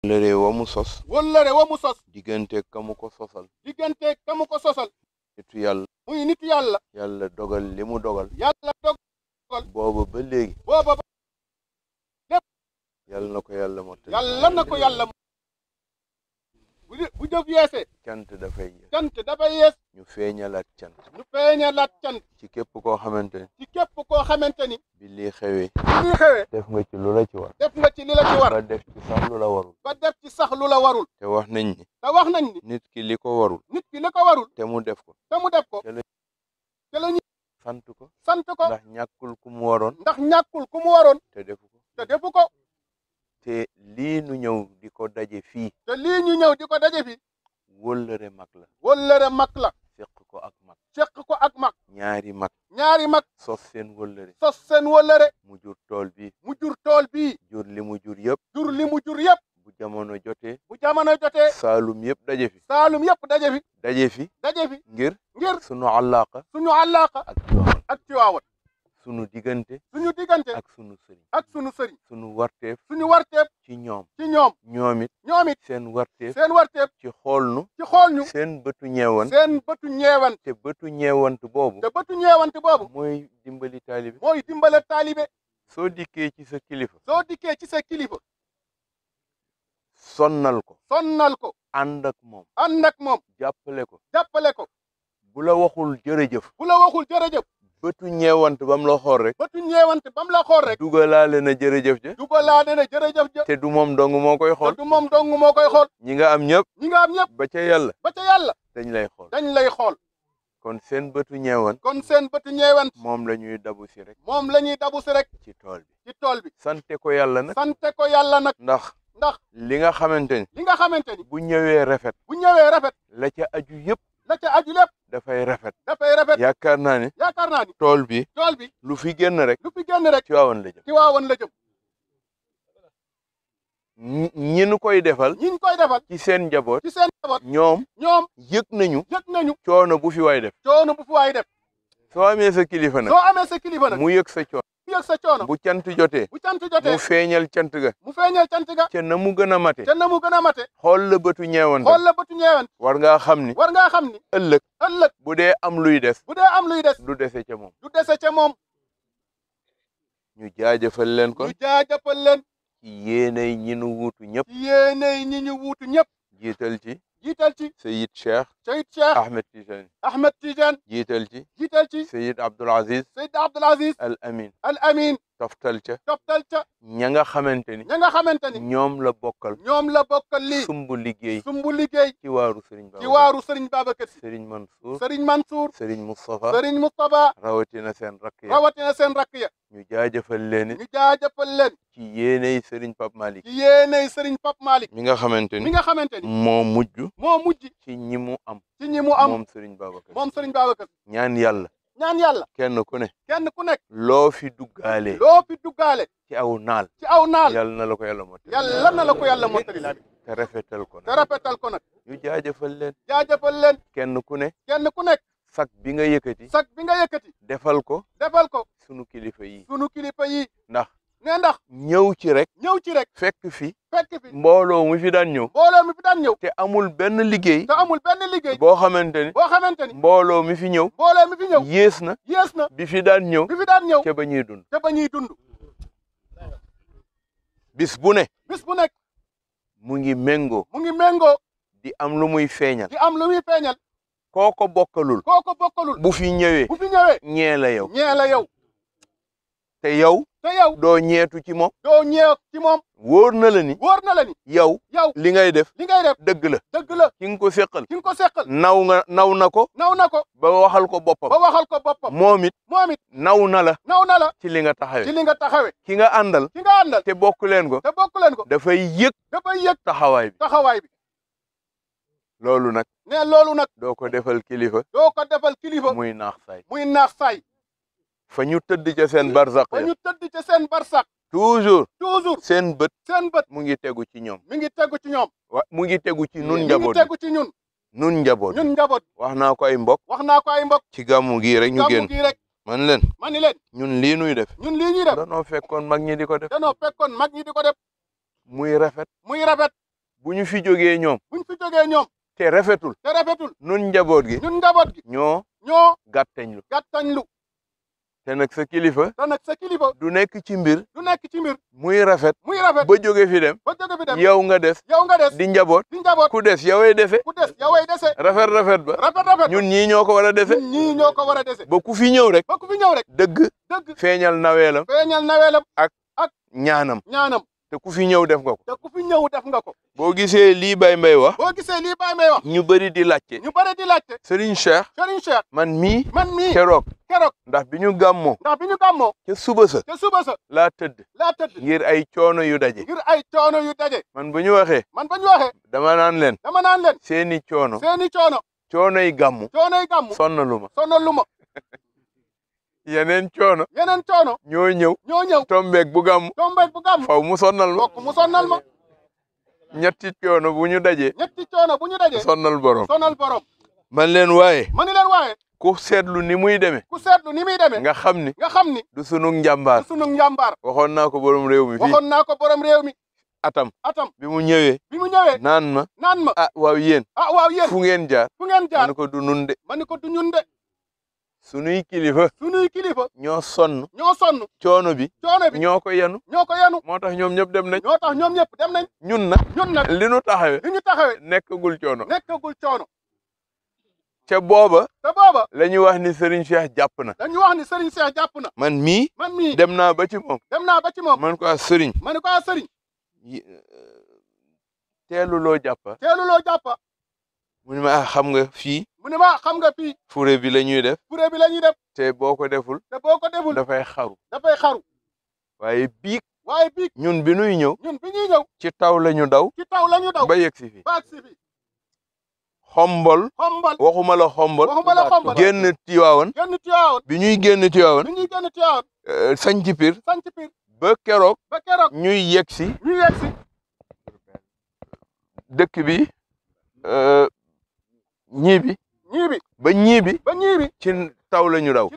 wëllëre wa mu sos. wëllëre wa mu sos. diggante kamu ko sosal. diggante kamu ko sosal. nitu yàlla. muy nitu yàlla. yàlla dogal li mu dogal. yàlla dogal. booba ba léegi. booba ba lépp. yàlla na ko yàlla mottali. yàlla na ko yàlla. bu jëf yeesee. cant dafay yees. cant dafay yees. ñu feeñalaat cant. ñu feeñalaat cant. ci képp koo xamante ni. ci képp koo xamante ni. bi lii xewee. bi lii xewee. def nga ci lu la ci war. def nga ci li la ci war. ba def ci sax lu la warul. ba def ci sax lu la warul. te wax nañ ni. te wax nañ ni. nit ki li ko warul. nit ki li ko warul. te mu def ko. te mu def ko. te la ñu sant ko. sant ko. ndax ñàkkul ku mu waroon. ndax ñàkkul ku mu waroon. te defu ko. te defu ko. te lii nu ñëw di ko daje fii. te lii ñu ñëw di ko daje fii. wëllëre mag la. wëllëre mag la. seq ko ak mag. seq ko ak mag. ñaari mag. ñaari mag. sos seen wëllëre. sos seen wëllëre. mu jur tool bi. mu jur tool bii. jur li mu jur yëpp. jur li mu jur yëpp. bu jamono jotee. bu jamono jotee. saalum yëpp daje fi. saalum yëpp daje fi. daje fi. daje fi. ngir sunu àllaaqa. suñu àllaaqa. ak Tiwaawan. ak Tiwaawan. sunu diggante. suñu diggante. ak sunu sëriñ. ak sunu sëriñ. sunu warteef. suñu warteef. ci ñoom. ci ñoom. ñoom it. ñoom it. seen warteef. seen warteef. ci xool nu. ci xool ñu. seen bëtu ñeewant. seen bëtu ñeewant. te bëtu ñeewant boobu. te bëtu ñeewant boobu. mooy dimbali taalibe. mooy dimbale taalibe. soo dikkee ci sa kilifa. soo dikkee ci sa kilifa. sonnal ko. sonnal ko. ànd ak moom. ànd ak moom. jàppale ko. jàppale ko. bu la waxul jërëjëf. bu la waxul jërëjëf. bëtu ñeewant bam la xool rek. bëtu ñeewant bam la xool rek. dugalaale na jërëjëf ja. dugalaale na jërëjëf ja. te du moom dong moo koy xool. te du moom dong moo koy xool. ñi nga am ñëpp. ñi nga am ñëpp. ba ca yàlla. ba ca yàlla. dañ lay xool. dañ lay xool. kon seen bëtu ñeewant. kon seen bëtu ñeewant. moom la ñuy dabu si rek. moom la ñuy dabu si rek. ci tool bi. ci tool bi. sante ko yàlla nag. sante ko yàlla nag. ndax. li nga xamante ni. li nga xamante ni. bu ñëwee rafet. bu ñëwee rafet. la ca aju yëpp. la ca aju lépp. dafay rafet. dafay rafet. yaakaar naa ni. yaakaar naa ni. tool bi. tool bi. lu fi génn rek. lu fi génn rek. Tiwaawan la jëm. Tiwaawan la jëm. ñi nu koy defal. ñi ñu koy defal. ci seen njaboot. ci seen njaboot. ñoom. yëg nañu. coono bu fi waay def. coono bu fi waay def. soo amee sa kilifa nag. soo amee sa kilifa nag. mu yëg sa coono. mu yëg sa coono. bu cant jotee. bu cant jotee. mu feeñal cant ga. mu feeñal cant ga. ca na mu gën a mate. ca na mu gën a mate. xool la bëtu ñeewant. xool la bëtu ñeewant. war ngaa xam ni. war ngaa xam ni. ëllëg. ëllëg. bu dee am luy des. bu dee am luy des. du dese ca moom. du dese ca moom. ñu jaajëfal leen kon. ñu jaajëfal leen. ci yéenay ñi nu wuutu ñëpp. yéenay ñi ñu wuutu ñëpp. jiital ci. jiital ci. Seyid Cheikh. Seyid Cheikh. Ahmed Tidiane. Ahmed Tidiane. jiital ci. jiital ci. Seyid Abdoul Aziz. Seyid Abdoul Aziz. Al Amin. Al Amin. toftal ca. toftal ca. ña nga xamante ni. ña nga xamante ni. ñoom la bokkal. ñoom la bokkal lii. sumbu liggéey. sumbu liggéey. ci waaru Serigne Babacar. ci waaru Serigne Babacar Sy. Serigne Mansour. Serigne Mansour. Serigne Moustapha. Serigne Moustapha. rawatina seen rakk ya. rawatina seen rakk ya. ñu jaajëfal leen it. ñu jaajëfal leen. ci yéenay Serigne Pape Malick. ci yéenay Serigne Pape Malick. mi nga xamante ni. mi nga xamante ni. moo mujj. moo mujj. ci ñi mu am. ci ñi mu am. moom Serigne Babacar. moom Serigne Babacar. ñaan yàlla. ñaan yàlla. kenn ku ne. kenn ku nekk. loo fi duggaale. loo fi duggaale. ci aw naal. ci aw naal. yàlla na la ko yàlla mottali. yàlla na la ko yàlla mottali laa bi. te rafetal ko nag. te rafetal ko nag. ñu jaajëfal leen. jaajëfal leen. kenn ku ne. kenn ku nekk. sak bi nga yëkkati. sak bi nga yëkkati. defal ko. defal ko. sunu kilifa yi. sunu kilifa yi. ndax. ne ndax. ñëw ci rek. ñëw ci rek. fekk fi. fekk fi. mbooloo mu fi daan ñëw. mbooloo mi fi daan ñëw. te amul benn liggéey. te amul benn liggéey. boo xamante ni. boo xamante ni. mbooloo mi fi ñëw. mbooloo mi fi ñëw. yées na. yées na. bi fi daan ñëw. bi fi daan ñëw. te ba ñuy dund. te ba ñuy dund. bis bu ne. bis bu nekk. mu ngi méngoo. mu ngi méngoo. di am lu muy feeñal. di am lu muy feeñal. koo ko bokkalul. koo ko bokkalul. bu fi ñëwee. bu fi ñëwee. ñee la yow. ñee la yow. te yow. te yow. doo ñeetu ci moom. doo ñeew ci moom. wóor na la ni. wóor na la ni. yow. yow li ngay def. li ngay def. dëgg la. dëgg la. ki nga ko seqal. ki nga ko seqal. naw na ko. naw na ko. ba waxal ko boppam. ba waxal ko boppam. moom it. moom it. naw na la. naw na la. ci li nga taxawee. ci li nga taxawee. ki nga àndal. ki nga àndal. te bokk leen ko. te bokk leen ko. dafay yëg. dafay yëg. taxawaay bi. taxawaay bi. loolu nag. ne loolu nag. doo ko defal kilifa. doo ko defal kilifa. muy naax saay. muy naax saay. fa ñu tëdd ca seen barzaq. fa ñu tëdd ca seen barzaq. toujours. seen bët. seen bët. mu ngi tegu ci ñoom. mi ngi tegu ci ñoom. mu ngi tegu ci nun mi njaboot. ngi tegu ci ñun. nun njaboot. ñun njaboot. wax naa ko ay mbokk. wax naa ko ay mbokk. ci gàmmu gii rek ñu génn. gàmmu gii rek. man leen. man ni leen. ñun lii nuy def. ñun lii ñuy def. danoo fekkoon mag ñi di ko def. danoo fekkoon mag ñi di ko def. muy rafet. muy rafet. ñu fi jógee ñoom buñ fi jógee ñoom te rafetul te rafetul nun njaboot gi ñun njaboot gi ñoo gàttañlu gàttañlu te nag sa kilifa te nag sa kilifa du nekk ci mbir du nekk ci mbir muy rafet ba jóge fi dem jóge fi yow nga des di njaboot ku des yoway dese ku des yoway dese rafet ba rafet ñun ñii ñoo ko war a dese ñun ñii ñoo ko war a dese ba ku fi ñëw rek dëgg feeñal naweelam ak ñaanam te ku fi ñëw def nga ko boo gisee lii Baye Mbaye wax ñu bëri di laajte Serigne Cheikh man mii keroog ndax bi ñu gàmmoo ca suba sa laa tëdd ngir ay coono yu daje man bu ñu waxee dama naan leen seeni coonoy gàmmu sonnalu ma yeneen coono ñoo ñëw tombeeg bu gàmmu faw mu sonnal ma ñetti coono bu ñu dajee sonnal borom man leen waaye ku seetlu ni muy demee nga xam ni du sunu njàmbaar waxoon naa ko borom réew mi fii atam bi mu ñëwee naan ma ah waaw yéen fu ngeen jaar ma ni ko du nun de sunuy kilifa ñoo sonn coono bi ñoo ko yanu moo tax ñoom ñëpp dem nañ ñun nag li nu taxawe nekkagul coono ca booba la ñu wax ni Serigne Cheikh jàpp na man mii dem naa ba ci moom man ko Serigne teelu loo jàppa mu ne ma xam nga fii fure bi la ñuy def te boo ko deful dafay xaru waaye biig ñun bi ñuy ñëw ci taw la ñu daw ba yegg si fi xombol waxuma la xombol génn Tiwaawan bi ñuy génn Tiwaawan sañ ci Pire ba keroog ñuy yegg si dëkk bi ñiibi ci taw la ñu daw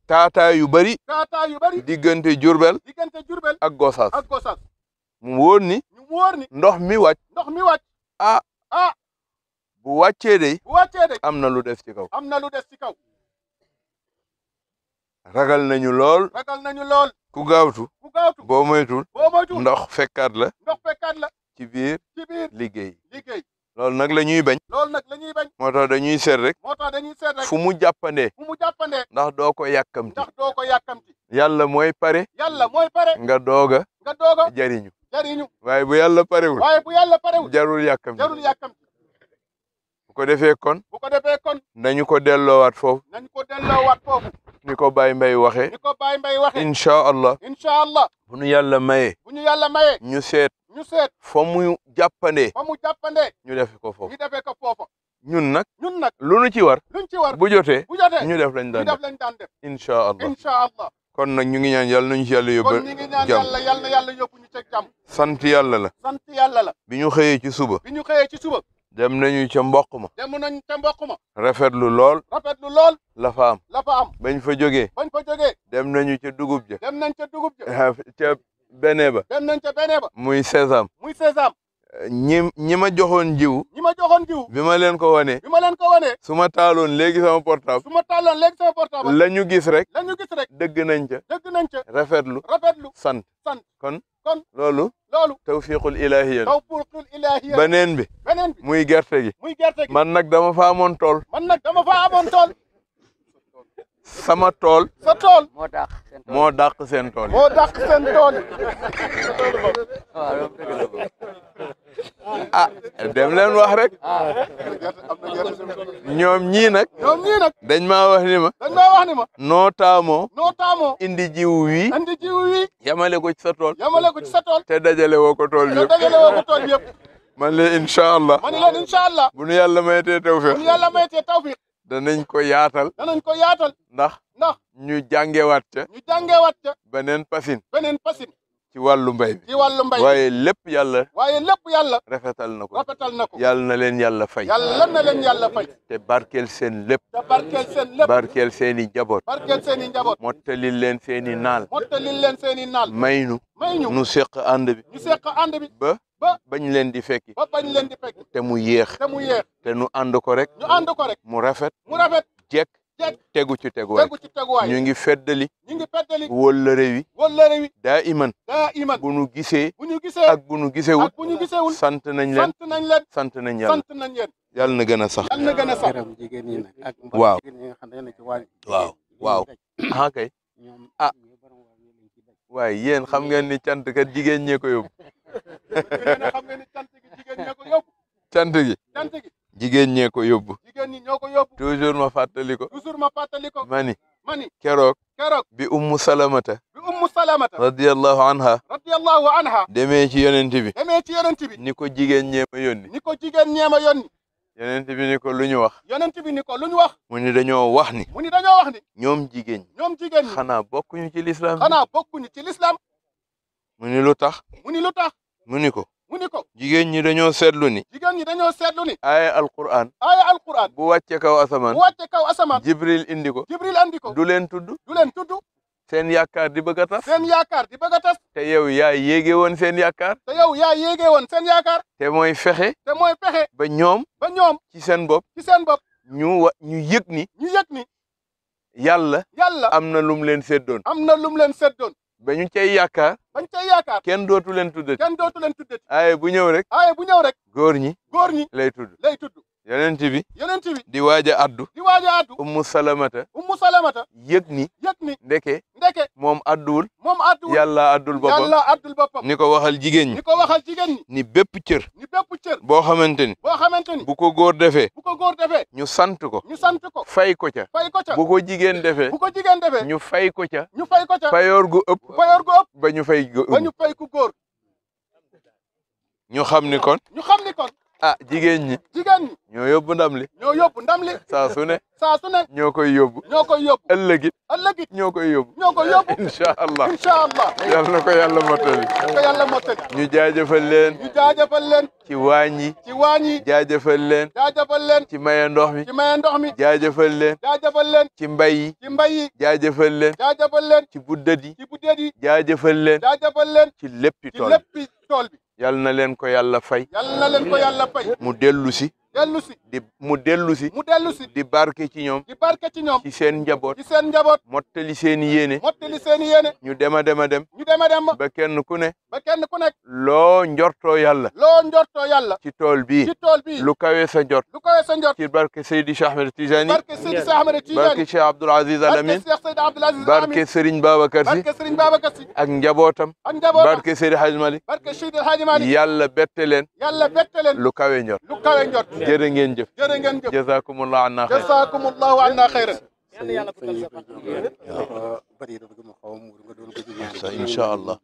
taataa yu bari diggante Jurbel ak Gosaas mu wóor ni ndox mi wàcc bu wàccee de am na lu des ci kaw ragal nañu lool ku gaawtu boo moytul ndox fekkaat la ci biir liggéey loolu nag la ñuy bañ moo tax dañuy seet rek fu mu jàppandee ndax doo ko yàkkamti yàlla mooy pare nga dooga jariñu waaye bu yàlla parewul jarul yàkkamti bu ko defee kon nañu ko delloowaat foofu ni ko Baye Mbaye waxee incha allah bu nu yàlla mayee ñu seet fa mu jàppandee ñu defe ko foofu ñun nag lu nu ci war bu jotee ñu def lañ daan def incha allah kon nag ñu ngi ñaan yàlla nañu ci yàlla yóbbu jàmm sant yàlla la bi ñu xëyee ci suba dem nañu ca mboq ma rafetlu lool la fa am bañ fa jógee dem nañu ca dugub ja ca bene ba muy sésame ñi ma joxoon jiw bi ma leen ko wane su ma taaloon léegi sama portable la ñu gis rek dëgg nañ ca rafetlu sant kon loolu tawfiqul ilahiya beneen bi muy gerte gi man nag dama fa amoon tool sama tool moo dàq seen tool dem leen wax rek ñoom ñii nag dañ maa wax ni ma noo taamoo indi jiwu wi yamale ko ci sa tool te dajale woo ko tool yëpp man leen incha allah bu nu yàlla maytee tawfiq danañ ko yaatal ndax ñu jàngewaat ca beneen pasin ci wàllu mbay bi waaye lépp yàlla rafetal na ko yàlla na leen yàlla fay te barkeel seen lépp barkeel seeni njaboot mottalil leen seeni naal may nu nu seq ànd bi bañ leen di fekki ba bañ leen di fekk te mu yéex te mu yeex te nu ànd ko rek ñu ànd ko rek mu rafet mu rafet jekk jekk tegu ci teguwaay tegu ci teguwaay ñu ngi feddali ñu ngi feddali wóllëre wi wóllëre wi daa iman daa iman bu nu gisee bu ñu gisee ak bu nu gisewul ak bu ñu gisewul sant nañ leen sant nañ leen sant nañ yàlla sant nañ leen yàlla na gën a sax yal na gën a sax gërëm jigéen ñi nag ak waaw jigéen ñi nga xam ne ne ci wàll waaw ah kay ñoom ah. ñoo borom wàll yi lañ ci daj waaye yéen xam ngeen ni cant kat jigéen ñee ko yóbbu xam nga ni cant gi jigéen ñee ko yóbbu cant gi cant gi jigéen ñee ko yóbbu jigéen ñi ñoo ko yóbbu toujours ma fàttali ko toujours ma fàttali ko mani mani keroog keroog bi ummu salamata bi ummu salamata radiyallahu anha radiyallahu anha demee ci yonent bi demee ci yonent bi ni ko jigéen ñee ma yónni ni ko jigéen ñeema yónni yonent bi ni ko lu ñu wax yonent bi ni ko lu ñu wax mu ni dañoo wax ni mu ni dañoo wax ni ñoom jigéen ñi ñoom jigéen ñi xanaa bokkuñu ci lislaam bi xanaa bokkuñu ci lislaam mu ni lu tax mu ni lu tax mu ni ko mu ni ko jigéen ñi dañoo seetlu ni jigéen ñi dañoo seetlu ni aaya alquran aaya alquran bu wàcce kaw asamaan bu wàcce kaw asamaan jibril indi ko jibril andi ko du leen tudd du leen tudd seen yaakaar di bëgg a tas seen yaakaar di bëgg a tas te yow yaa yéege woon seen yaakaar te yow yaa yéegee woon seen yaakaar te mooy fexe te mooy pexe ba ñoom ba ñoom ci seen bopp ci seen bopp ñu yëg ni ñu yëg ni yàlla yàlla am na lum leen séddoon am na lum leen seddoon ba ñu cay yaakaar bañ cay yaakaar kenn dootu leen tuddati kenn dootu leen tuddati aaye bu ñëw rek aaye bu ñëw rek góor ñi góor ñi lay tudd lay tudd yonent bi yonent bi di waaj a addu di waaj a addu ummu salamata ummu salamata yëg ni yëg ni ndeke ndeke moom adduwul moom adduwul yàlla addul boppam yàlla addul boppam ni ko waxal jigéen ñi ni ko waxal jigéen ñi ni bépp cër ni bépp cër boo xamante ni boo xamante ni bu ko góor defee bu ko góor defee ñu sant ko ñu sant ko fay ko ca fay ko ca bu ko jigéen defee bu ko jigéen defee ñu fay ko ca ñu fay ko ca payoor gu ëpp payoor gu ëpp ba ñu fay ba ñu fay ku góor ñu xam ni kon ñu xam ni kon ah jigéen ñi jigéen ñi ñoo yóbbu ndam li ñoo yóbbu ndam li saa su ne saa su ne ñoo koy yóbbu ñoo koy yóbbu ëllëgit ëllëg it ñoo koy yóbbu ñoo koy yóbbu incha allah incha allah yal na ko yàlla mottali ko yàlla mottali ñu jaajëfal leen ñu jaajëfal leen ci waañ yi ci waañ yi jaajëfal leen jaajëfal leen ci maye ndox mi ci maye ndox mi jaajëfal leen jaajëfal leen ci mbay yi ci mbay yi jaajëfal leen jaajëfal leen ci buddat yi ci buddeet yi jaajëfal leen jaajëfal leen ci léppi ci tool léppi tool bi yal na leen ko yàlla fay yàlla na leen ko yàlla fay mu dellu si dellu si mu dellu si mu dellu si di barke ci ñoom di barke ci ñoom ci seen njaboot ci seen njaboot mottali seeni yéene mottali seeni yéene ñu dem a dem a dem ñu dem a dem ba kenn ku ne ba kenn ku nekk loo njortoo yàlla loo njortoo yàlla ci tool bii ci tool bi lu kawe sa njort lu koy sa njort ci barke Seydi Cheikh Ahmed Tijani barke Seydi Cheikh Ahmed barke Tidiane Cheikh Abdoul Aziz Al barke Amin Cheikh Seydi Abdoul Aziz Al barke Amin Serigne Babacar Sy barke Serigne Babacar Sy ak njabootam ak njabootam barke Seydi Hadj Malick barke Seydi El Hadji Malick yàlla bette leen yàlla bette leen lu kawe njort lu kawe njort jërë ngeen jëf jërë ngeen jëf jazakumullah anna xayr jazakumullahu anna xayran sëñ yi ko jigéen dafa bëri dafa gëm a xaw a muur nga doon ko jigéen incha allah